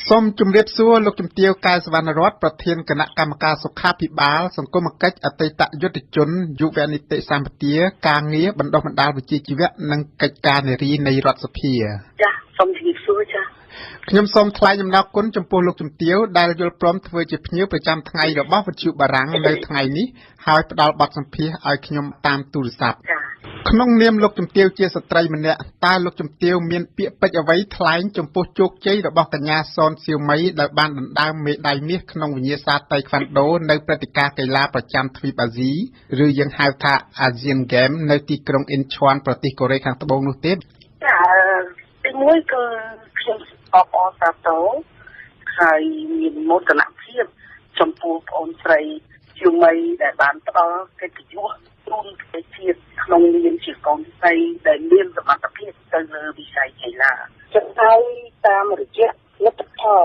សូមជម្រាបសួរលោកជំទាវកែសវណ្ណរតន៍ប្រធានគណៈកម្មការសុខាភិបាលសង្គមកិច្ចអតីតយុទ្ធជនយុវនីតិសម្បទាការងារបណ្ដុះបណ្ដាលវិជ្ជាជីវៈនិងកិច្ចការនារីនៃរដ្ឋសភាចាសសូមជម្រាបសួរចាសខ្ញុំសូមថ្លែងអំណរគុណចំពោះលោកជំទាវដែលយល់ព្រមធ្វើជាភ្ញៀវប្រចាំថ្ងៃរបស់វិទ្យុបារាំងនៅថ្ងៃនេះហើយផ្ដល់បទសម្ភាសន៍ឲ្យខ្ញុំតាមទូរស័ព្ទក្នុងនាមលោកជំទាវជាស្ត្រីម្នាក់តើលោកជំទាវមានពាក្យពេចន៍អ្វីថ្លែងចំពោះជោគជ័យរបស់កញ្ញាសនសៀវមីដែលបានដណ្ដើមមេដាយមាសក្នុងវិញ្ញាសាតៃក្វាន់ដូនៅព្រឹត្តិការណ៍កីឡាប្រចាំទ្វីបអាស៊ីឬយើងហៅថា Asian Games នៅទីក្រុងអ៊ិនឆួនប្រទេសកូរ៉េខាងត្បូងនោះទេចាទីមួយគឺខ្ញុំអបអរសាទរហើយមានមោទនភាពចំពោះប្អូនស្រីសៀវមីដែលបានផ្ដល់កិត្តិយសជូនប្រទេសជាតិក្នុងនាមជាកូនស្រីដែលមានសមត្ថភាពទៅលើវិស័យកីឡាចឹងហើយតាមរយៈលទ្ធផល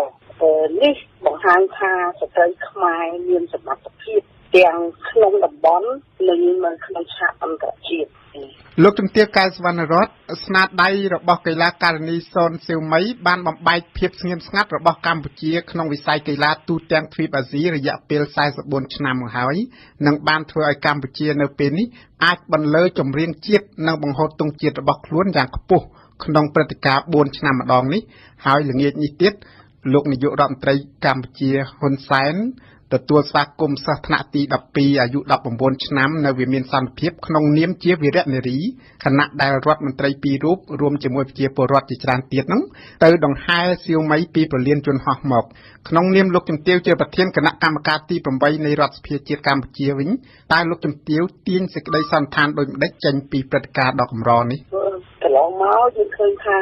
នេះបង្ហាញថាស្ត្រីខ្មែរមានសមត្ថភាពទាំងក្នុងតំបន់និងនៅក្នុងឆាកអន្តរជាតិលោកជំទាវកែសវណ្ណរតន៍ស្នាដៃរបស់កីឡាការិនីសនសៀវមីបានបំបែកភាពស្ងៀមស្ងាត់របស់កម្ពុជាក្នុងវិស័យកីឡាទូទាំងទ្វីបអាស៊ីរយៈពេល44ឆ្នាំមកហើយនិងបានធ្វើឲ្យកម្ពុជានៅពេលនេះអាចបន្លឺចម្រៀងជាតិនិងបង្ហូតទង់ជាតិរបស់ខ្លួនយ៉ាងខ្ពស់ក្នុងព្រឹត្តិការណ៍4ឆ្នាំម្ដងនេះហើយល្ងាចនេះទៀតលោកនាយករដ្ឋមន្ត្រីកម្ពុជាហ៊ុនសែនទទួលស្វាគមន៍សិស្សថ្នាក់ទី12អាយុ19ឆ្នាំនៅវិមានសន្តិភាពក្នុងនាមជាវីរៈនារីខណៈដែលរដ្ឋមន្ត្រីពីររូបរួមជាមួយប្រជាពលរដ្ឋជាច្រើនទៀតនោះទៅដង្ហែសៀវមីពីប្រលានយន្តហោះមកក្នុងនាមលោកជំទាវជាប្រធានគណៈកម្មការទី8នៃរដ្ឋសភាជាតិកម្ពុជាវិញតើលោកជំទាវទាញសេចក្តីសន្និដ្ឋានដូចម្តេចចេញពីព្រឹត្តិការណ៍ដ៏កម្រនេះកន្លងមកយើងឃើញថា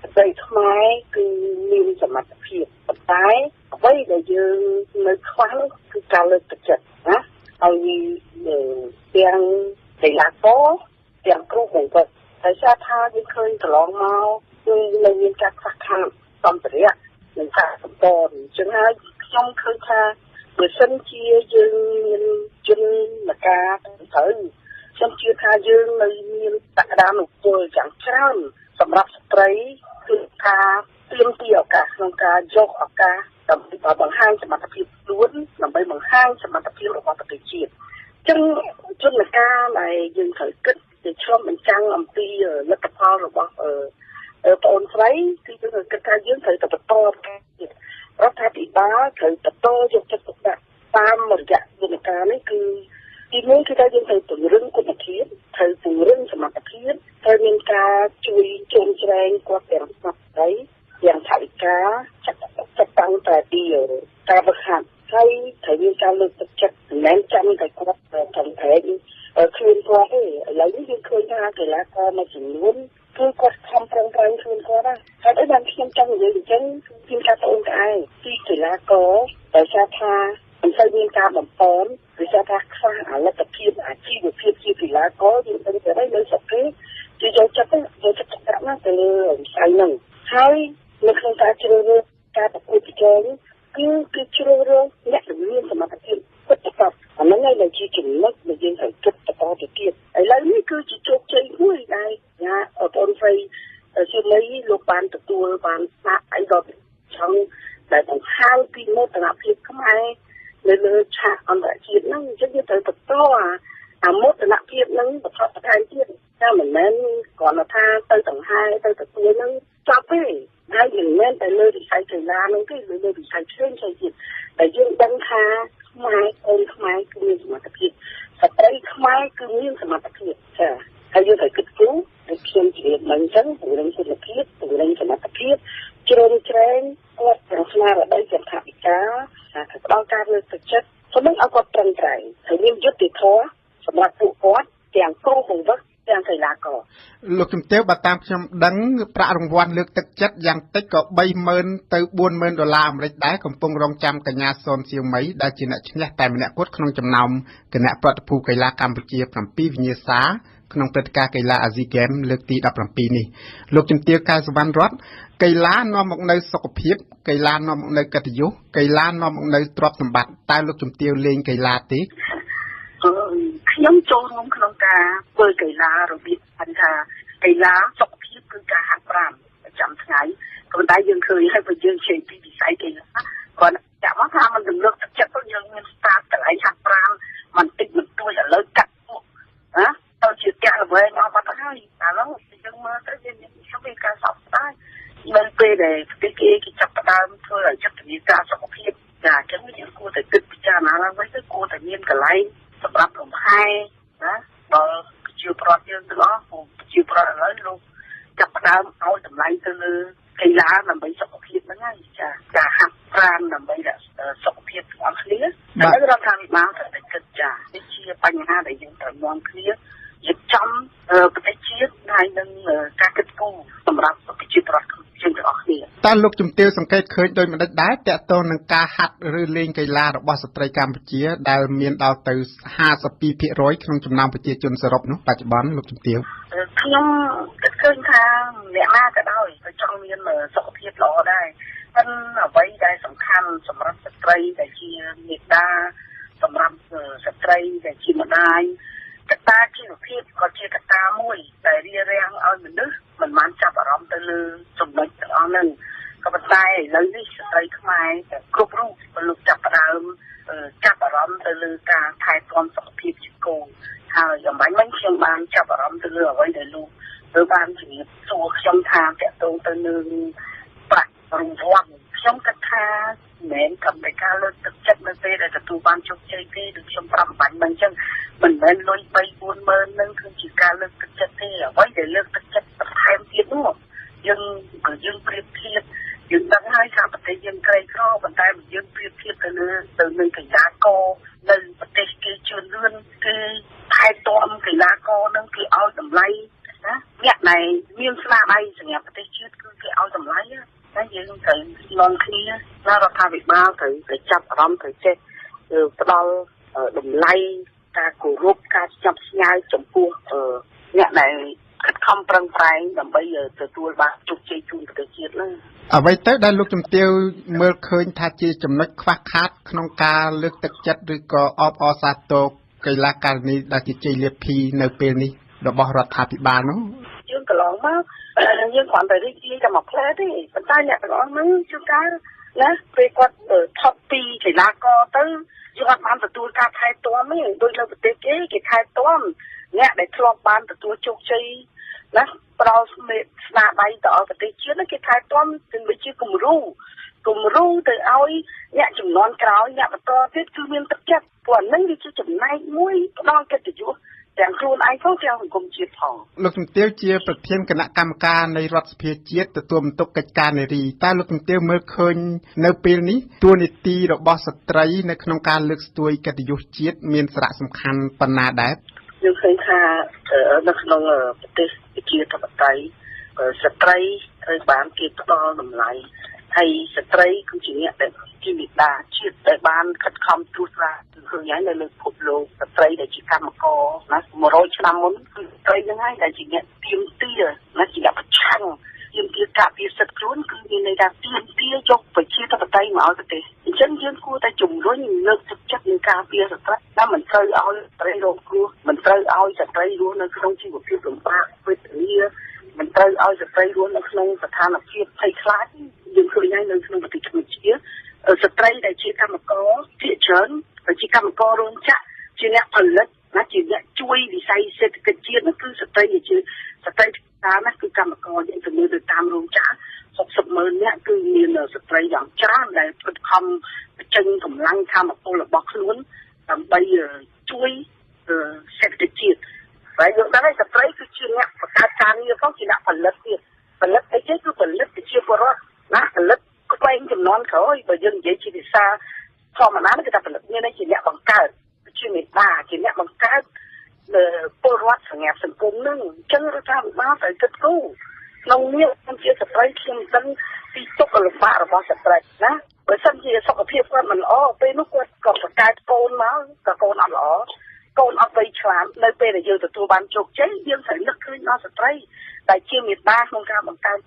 ស្ត្រីខ្មែរគឺមានសមត្ថភាពប៉ុន្តែអ្វីដែលយើងនៅខ្វះនោះគឺការលើកទឹកចិត្តណាឲ្យទាំងកីឡាករទាំងគ្រូបង្វឹកហើយសារថាយើងឃើញកន្លងមកគឺនៅមានការខ្វះខាតសម្ភារៈនិងការសម្ព័ន្ធអញ្ចឹងហើយខ្ញុំឃើញថាបើសិនជាយើងមានយន្តការត្រូវខ្ញុំជឿថាយើងនៅមានសក្តានុពលយ៉ាងច្រើនសម្រាប់ស្ត្រីគឺការទាមទារឱកាសក្នុងការយកឱកាសដើម្បីបង្ហាញសមត្ថភាពខ្លួនដើម្បីបង្ហាញសមត្ថភាពរបស់ប្រទេសជាតិអញ្ចឹងយន្តការដែលយើងត្រូវគិតទៅឆ្លុះបញ្ចាំងអំពីលទ្ធផលរបស់ប្អូនស្រីគឺយើងគិតថាយើងត្រូវតែបន្តរដ្ឋាភិបាលត្រូវបន្តយកចិត្តទុកដាក់តាមរយៈយន្តការនេះគឺទីមួយគឺថាយើងត្រូវពង្រឹងគុណភាពត្រូវពង្រឹងសមត្ថភាពត្រូវមានការជួយជ្រោមជ្រែងគាត់ទាំងស្មារតីទាំងថវិកាចាត់តាំងតែពីការវឹកហាត់ហើយត្រូវមានការលើកទឹកចិត្តមិនមែនចាំតែគាត់ប្រឹងប្រែងខ្លួនគាត់ទេឥឡូវនេះយើងឃើញថាកីឡាករមួយចំនួនគឺគាត់ខំប្រឹងប្រែងខ្លួនគាត់ណាហើយអីបានខ្ញុំចង់និយាយអញ្ចឹងគឺការត្អូញត្អែពីកីឡាករដោយសារថាមិនសូវមានការបំពន់គឺថាខ្វះអលទ្ធភាពអាជីវភាពជាកីឡាករយើងដឹងតែនៅស្រុកគេគេយកចិត្តទុកដាក់ណាស់ទៅលើវិស័យហ្នឹងហើយនៅក្នុងការជ្រើសរើសការប្រកួតប្រជែងគឺជ្រើសរើសអ្នកដែលមានសមត្ថភាពពិតប្រាកដអាហ្នឹងហើយដែលជាចំណុចដែលយើងត្រូវគិតបន្តទៅទៀតឥឡូវនេះគឺជាជោគជ័យមួយដែលណាបងស្រីសៀវមីលោកបានទទួលបានស្នាដៃដ៏ចង់ដែលបង្ហាញពីមោទនភាពខ្មែរនៅលើឆាកអន្តរជាតិហ្នឹងអញ្ចឹងយើងត្រូវបន្តអាមោទនភាពហ្នឹងបន្តបន្ថែមទៀតតែមិនមែនគ្រាន់តែថាទៅដង្ហែទៅទទួលហ្នឹងចប់ទេហើយមិនមែនតែលើវិស័យកីឡាហ្នឹងទេលើវិស័យផ្សេងៗទៀតតែយើងដឹងថាខ្មែរកូនខ្មែរគឺមានសមត្ថភាពស្ត្រីខ្មែរគឺមានសមត្ថភាពចាហើយយើងត្រូវគិតគូរដូចខ្ញុំជម្រាបមិញអញ្ចឹងពង្រឹងគុណភាពពង្រឹងសមត្ថភាពជ្រោមជ្រែងគាត់ទាំងស្មារតីទាំងថវិកាផ្ដល់ការលើកទឹកចិត្តសូមឲ្យគាត់ប្រឹងប្រែងហើយមានយុត្តិធម៌សម្រាប់ពួកគាត់ទាំងគ្រូបង្វឹកទាំងកីឡាករលោកជំទាវបើតាមខ្ញុំដឹងប្រាក់រង្វាន់លើកទឹកចិត្តយ៉ាងតិចក៏30000ទៅ40000ដុល្លារអាមេរិកដែរកំពុងរងចាំកញ្ញាសនសៀវមីដែលជាអ្នកឈ្នះតែម្នាក់គត់ក្នុងចំណោមគណៈប្រតិភូកីឡាកម្ពុជា7វិញ្ញាសាក្នុងព្រឹត្តិការណ៍កីឡាអាស៊ីហ្គេមលើកទី17នេះលោកជំទាវកែសវណ្ណរតន៍កីឡានាំមកនូវសុខភាពកីឡានាំមកនូវកិត្តិយសកីឡានាំមកនូវទ្រព្យសម្បត្តិតើលោកជំទាវលេងកីឡាទេខ្ញុំចូលរួមក្នុងការធ្វើកីឡារបៀបថាកីឡាសុខភាពគឺការហាត់ប្រាណប្រចាំថ្ងៃ ប៉ុន្តែយើងឃើញហើយបើយើងជ័យពីវិស័យកី គេចាប់ផ្ដើមធ្វើឲ្យយុទ្ធនាការសុខភាពចាអញ្ចឹងយើងគួរតែគិតពិចារណាឡើងវិញទៅគួរតែមានកន្លែងសម្រាប់លំហែណាដល់ប្រជាពលរដ្ឋយើងទាំងអស់ប្រជាពលរដ្ឋឥឡូវលោកចាប់ផ្ដើមឲ្យតម្លៃទៅលើកីឡាដើម្បីសុខភាពហ្នឹងហើយចាការហាត់ប្រាណដើម្បីសុខភាពទាំងអស់គ្នាឥឡូវរដ្ឋាភិបាលត្រូវតែគិតចានេះជាបញ្ហាដែលយើងត្រូវនាំគ្នារៀបចំប្រទេសជាតិហើយនឹងការគិតគូរសម្រាប់ប្រជាពលរដ្ឋយើងទាំងអស់គ្នាតើលោកជំទាវសង្កេតឃើញដូចម្តេចដែរទាក់ទងនឹងការហាត់ឬលេងកីឡារបស់ស្ត្រីកម្ពុជាដែលមានដល់ទៅ 52% ក្នុងចំណោមប្រជាជនសរុបនោះបច្ចុប្បន្នលោកជំទាវខ្ញុំគិតឃើញថាអ្នកណាក៏ដោយក៏ចង់មានសុខភាពល្អដែរប៉ុន្តែអ្វីដែលសំខាន់សម្រាប់ស្ត្រីដែលជាមេដាសម្រាប់ស្ត្រីដែលជាម្ដាយកត្តាជីវភាពក៏ជាកត្តាមួយដែលរារាំងឲ្យមនុស្សមិនបានចាប់អារម្មណ៍ទៅលើចំណុចទាំងអស់ហ្នឹងក៏ប៉ុន្តែឥឡូវនេះស្ត្រីខ្មែរគ្រប់រូបលោកចាប់ផ្ដើមចាប់អារម្មណ៍ទៅលើការថែទាំសុខភាពជាគោលហើយអំបញ្ញមិញខ្ញុំបានចាប់អារម្មណ៍ទៅលើអ្វីដែលលោកឬបានជំរាបសួរខ្ញុំថាទាក់ទងទៅនឹងប្រាក់រង្វាន់ខ្ញុំគិតថាមិនមែនត្រឹមតែការលើកទឹកចិត្តនៅពេលដែលទទួលបានជោគជ័យទេដូចខ្ញុំប្រាប់អំបញ្ញមិញអញ្ចឹងមិនមែនលុយ3 4ម៉ឺននឹងគឺជាការលើកទឹកចិត្តទេអ្វីដែលលើកទឹកចិត្តបន្ថែមទៀតនោះយើងក៏យើងប្រៀបធៀបយើងដឹងហើយថាប្រទេសយើងក្រីក្រប៉ុន្តែបើយើងប្រៀបធៀបទៅលើទៅនឹងកីឡាករនៅប្រទេសគេជឿនលឿនគឺថែទាំកីឡាករនឹងគេឲ្យតម្លៃណាអ្នកដែលមានស្នាដៃសម្រាប់ប្រទេសជាតិគឺគេឲ្យតម្លៃណាយើងត្រូវនាំគ្នាណារដ្ឋាភិបាលត្រូវតែចាប់អារម្មណ៍ត្រូវចេះផ្ដល់តម្លៃការគោរពការស្ញប់ស្ញែងចំពោះអ្នកដែលខិតខំប្រឹងប្រែងដើម្បីទទួលបានជោគជ័យជូនប្រទេសជាតិហ្នឹងអ្វីទៅដែលលោកជំទាវមើលឃើញថាជាចំណុចខ្វះខាតក្នុងការលើកទឹកចិត្តឬក៏អបអរសាទរកីឡាការិនីដែលជាជ័យលាភីនៅពេលនេះរបស់រដ្ឋាភិបាលនោះយើងកន្លងមកយើងគ្រាន់តែរីករាយតែមួយផ្លែទេប៉ុន្តែអ្នកទាំងអស់ហ្នឹងជួនកាលណាពេលគាត់ថប់ពីកីឡាករទៅយើងអត់បានទទួលការថែទាំទេដូចនៅប្រទេសគេគេថែទាំអ្នកដែលធ្លាប់បានទទួលជោគជ័យណាផ្ដល់ស្នាដៃទៅឲ្យប្រទេសជាតិគេថែទាំទៅជាគំរូទៅឲ្យអ្នកចំនួនក្រោយអ្នកបន្តទៀតគឺមានទឹកចិត្តព្រោះអានឹងវាជាចំណែកមួយផ្ដល់កិត្តិយសទាំងខ្លួនឯងផងទាំងសង្គមជាតិផងលោកជំទាវជាប្រធានគណៈកម្មការនៃរដ្ឋសភាជាតិទទួលបន្ទុកកិច្ចការនារីតើលោកជំទាវមើលឃើញនៅពេលនេះតួនាទីរបស់ស្ត្រីនៅក្នុងការលើកស្ទួយកិត្តិយសជាតិមានសារៈសំខាន់ប៉ុណ្ណាដែរយើងឃើញថានៅក្នុងប្រទេសប្រជាធិបតេយ្យស្ត្រីត្រូវបានគេផ្ដល់តម្លៃហើយស្ត្រីគឺជាអ្នកដែលជាមេដាជាតិដែលបានខិតខំត្រួសត្រាឃើញហើយនៅលើពិភពលោកស្ត្រីដែលជាកម្មករណា100ឆ្នាំមុនគឺស្ត្រីហ្នឹងហើយដែលជាអ្នកទាមទារណាជាអ្នកប្រឆាំងទាមទារការពារសិទ្ធិខ្លួនគឺមានន័យថាទាមទារយកប្រជាធិបតេយ្យមកឲ្យប្រទេសអញ្ចឹងយើងគួរតែជំរុញលើកទឹកចិត្តនឹងការពារស្ត្រីដែលមិនត្រូវឲ្យស្ត្រីរងគ្រោះមិនត្រូវឲ្យស្ត្រីរស់នៅក្នុងជីវភាពលំបាកវេទនាមិនត្រូវឲ្យស្ត្រីរស់នៅក្នុងស្ថានភាពភ័យខ្លាចយើងឃើញហើយនៅក្នុងប្រទេសកម្ពុជាស្ត្រីដែលជាកម្មករភាគច្រើនជាកម្មកររោងចក្រជាអ្នកផលិតណាជាអ្នកជួយវិស័យសេដ្ឋកិច្ចជាតិនោះគឺស្ត្រីជាស្ត្រីតាមណាគឺកម្មករយើងទៅមើលទៅតាមរោងចក្រ60ម៉ឺននាក់គឺមានស្ត្រីយ៉ាងច្រើនដែលខិតខំបញ្ចេញកម្លាំងធម៌ពលរបស់ខ្លួនដើម្បីជួយសេដ្ឋកិច្ចជាតិហើយយើងដឹងហើយស្ត្រីគឺជាអ្នកបង្កើតការងារផងជាអ្នកផលិតទៀតផលិតអីគេគឺផលិតប្រជាពលរដ្ឋណាផលិតក្វែងចំនួនក្រោយបើយើងនិយាយជាភាសាធម្មតាគឺថាផលិតមានន័យជាអ្នកបង្កើតជាមេដាជាអ្នកបង្កើតពលរដ្ឋសម្រាប់សង្គមនឹងអញ្ចឹងរដ្ឋាភិបាលត្រូវគិតគូរក្នុងនាមខ្ញុំជាស្ត្រីខ្ញុំដឹងពីទុក្ខលំបាករបស់ស្ត្រីណាបើសិនជាសុខភាពគាត់មិនល្អពេលនោះគាត់ក៏បង្កើតកូនមកក៏កូនអត់ល្អកូនអត់វៃឆ្លាតនៅពេលដែលយើងទទួលបានជោគជ័យយើងត្រូវនឹកឃើញដល់ស្ត្រីដែលជាមេដាក្នុងការបង្កើត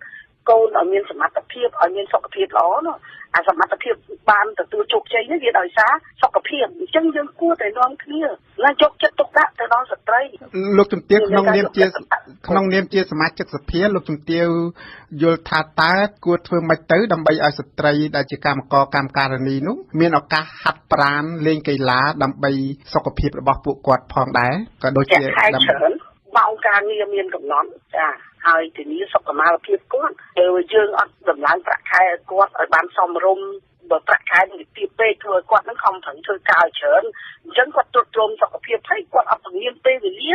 កូនឲ្យមានសមត្ថភាពឲ្យមានសុខភាពល្អនោះអាសមត្ថភាពបានទទួលជោគជ័យនេះវាដោយសារសុខភាពអញ្ចឹងយើងគួរតែនាំគ្នាឡើងយកចិត្តទុកដាក់ទៅដល់ស្ត្រីលោកជំទាវក្នុងនាមជាសមាជិកសភាលោកជំទាវយល់ថាតើគួរធ្វើម៉េចទៅដើម្បីឲ្យស្ត្រីដែលជាកម្មករកម្មការិនីនោះមានឱកាសហាត់ប្រាណលេងកីឡាដើម្បីសុខភាពរបស់ពួកគាត់ផងដែរក៏ដូចជាដើម្បីម៉ោងការងារមានកំណត់ចា ហើយធានាសុខុមាលភាពគាត់។ បើយើងអត់ដំឡើងប្រាក់ខែឲ្យគាត់ឲ្យបានសមរម្យ បើប្រាក់ខែនឹងទាបពេក ធ្វើឲ្យគាត់នឹងខំប្រឹងធ្វើការឲ្យច្រើន អញ្ចឹងគាត់ទ្រុឌទ្រោមសុខភាព ហើយគាត់អត់មានពេលវេលា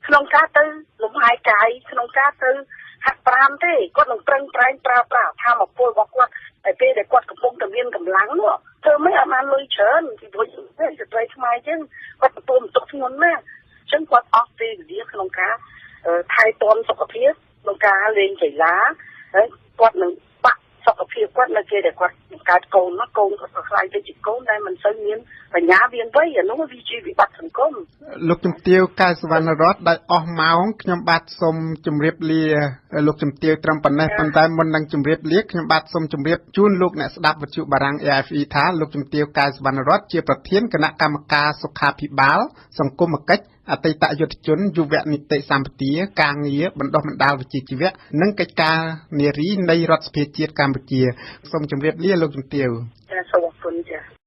ក្នុងការទៅលំហែកាយ ក្នុងការទៅហាត់ប្រាណទេ។ គាត់នឹងប្រឹងប្រែងប្រើប្រាស់ធម៌ពលរបស់គាត់ តែពេលដែលគាត់កំពុងតែមានកម្លាំងនោះ ធ្វើមិនឲ្យបានលុយច្រើន ពីព្រោះស្ត្រីខ្មែរចឹងគាត់ទទួលបន្ទុកធ្ងន់ណាស់ អញ្ចឹងគាត់អស់ពេលវេលាក្នុងការថែទាំសុខភាព ក្នុងការលេងកីឡា ហើយគាត់នឹងបាក់សុខភាពគាត់នៅពេលដែលគាត់បង្កើតកូនមក កូនគាត់ក៏ខ្លាយទៅជាកូនដែលមិនសូវមានបញ្ញាវៀនវៃ អានោះវាជាវិបត្តិសង្គម។ លោកជំទាវកែសវណ្ណរត ដែលអស់ម៉ោង ខ្ញុំបាទសូមជម្រាបលាលោកជំទាវត្រឹមប៉ុណ្ណេះ ប៉ុន្តែមុននឹងជម្រាបលា ខ្ញុំបាទសូមជម្រាបជូនលោកអ្នកស្ដាប់វិទ្យុបារាំង AFE ថា លោកជំទាវកែសវណ្ណរត ជាប្រធានគណៈកម្មការសុខាភិបាល សង្គមគិច្ច អតីតយុទ្ធជន យុវនីតិសម្បទា ការងារបណ្ដុះបណ្ដាលវិជ្ជាជីវៈ និងកិច្ចការនារីនៃរដ្ឋសភាជាតិកម្ពុជា។ សូមជម្រាបលាលោកជំទាវ។ ចា សូមអរគុណចា។